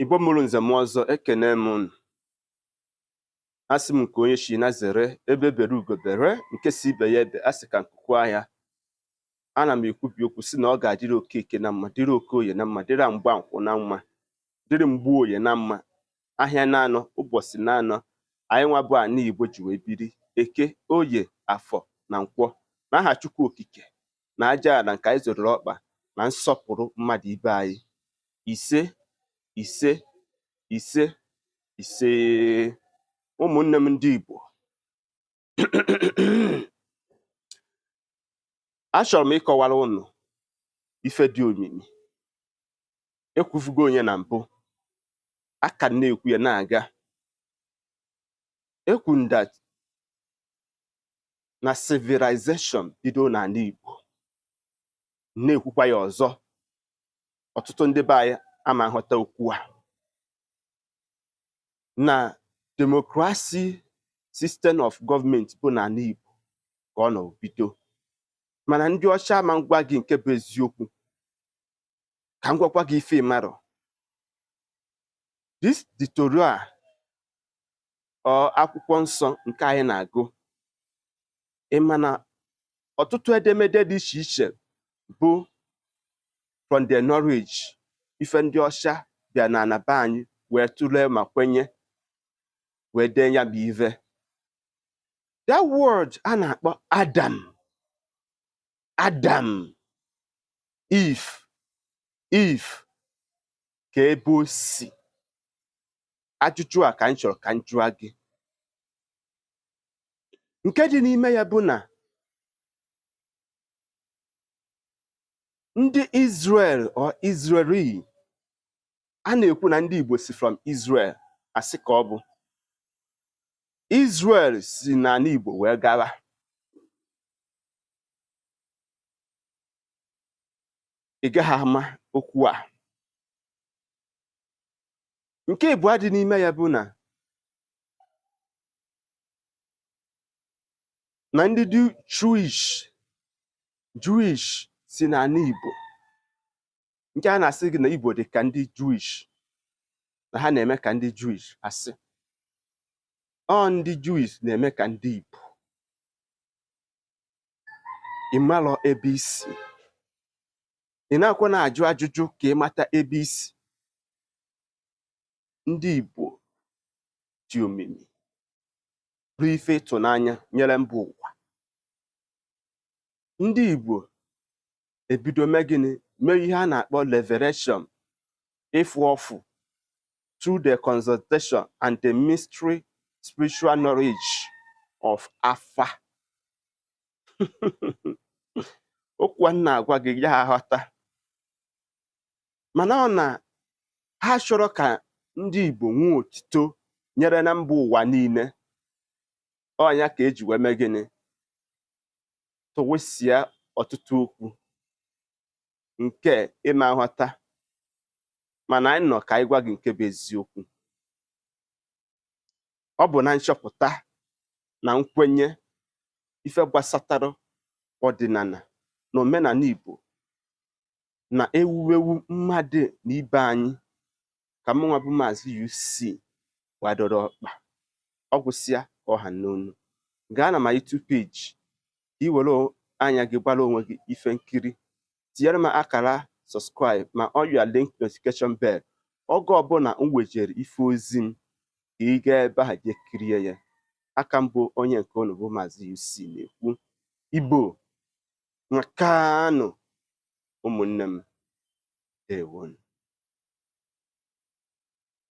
Igbo mụrụ nze mụọ ọzọ, ekene m unu. Asị m nke onye shi na zere, ebe bere ugo bere, nke si ibe ya ebe, asị ka nkuku ahịa. Ana m ekwubi okwu si na ọ ga-adịrị Okeke na mma, dịrị Okoye na mma, dịrị Mgbankwọ na mma, dịrị Mgbuoye na mma. Ahịa na-anọ, ụbọchị na-anọ, anyị nwa bụ ana Igbo ji wee biri, Eke, Oye, Afọ na Nkwọ. N'aha Chukwu Okike na aja ala nke anyị zoro ọkpa na nsọpụrụ mmadụ ibe anyị. Ise, ise, ise, ise. Ụmụnne m ndị Igbo, achọrọ m ịkọwara unu ife dị omimi. Ekwufugo onye na mbụ, aka m na-ekwu ya na-aga. Ekwu m that na civilization bido n'ala Igbo, na-ekwukwa ya ọzọ. Ọtụtụ ndị be anyị ama nghọta okwu a na democracy system of government bụ n'ala Igbo ka ọ nọ bido. Mana ndị ọcha ama ngwa gị nke bụ eziokwu, ka m gwakwa gị ife ịmarọ. This the Torah or akwụkwọ nsọ nke anyị na-agụ, ị ma na ọtụtụ edemede dị iche iche bụ from the knowledge ife ndị ọcha bịa na ana be anyị wee tụlee ma kwenye wee dee ya bụ ife. That word a na-akpọ Adam, Adam, Eve, Eve, ka ebe o si. Ajụjụ a ka m chọrọ ka m jụọ gị. Nke dị n'ime ya bụ na ndị Israel or Israeli, a na-ekwu na ndị Igbo si from Israel, asị ka ọ bụ Israel si n'ala Igbo wee gawa. Ị gaghị ama okwu a. Nke ịbụọ dị n'ime ya bụ na na ndị Jewish Jewish si n'ala Igbo, nke a na-asị gị na Igbo dị ka ndị Jewish, na ha na-eme ka ndị Jewish, asị ọ ndị Jewish na-eme ka ndị Igbo. Ị marọ ebe isi, ị na-akwa na-ajụ ajụjụ ka ị mata ebe isi. Ndị Igbo dị omimi, bụ ife ịtụnanya nyere mba ụwa. Ndị Igbo ebido mee gịnị? Mee ihe a na-akpọ revelation, ịfụ ọfụ, through the consultation and the mystery spiritual knowledge of afa. Okwu a na-agwa gị ya aghọta, mana ọ na ha chọrọ ka ndị Igbo nwee otito nyere na mba ụwa niile. Ọ ya ka eji wee mee gịnị? Tụwụsịa ọtụtụ okwu nke ịma nghọta, mana anyị nọ ka anyị gwa gị nke bụ eziokwu. Ọ bụ na nchọpụta na nkwenye ife gbasatara ọdịnala na omenala Igbo na ewuwewu mmadụ na ibe anyị ka mụnwa bụ Maazị UC gbadoro ọkpa. Ọ gwụsịa ka ọ ha n'onu. Gaa na my YouTube page ka ị were anya gị gbara onwe gị ife nkiri, tinyere m akara subscribe ma on your link notification bell. Oge ọbụla m wejere ife ozi m ka ị gaa ebe ahụ jee kirie ya. Aka m bụ onye nke unu bụ Maazị UC na-ekwu. Igbo nwakanụ, ụmụnne m, ndewonu.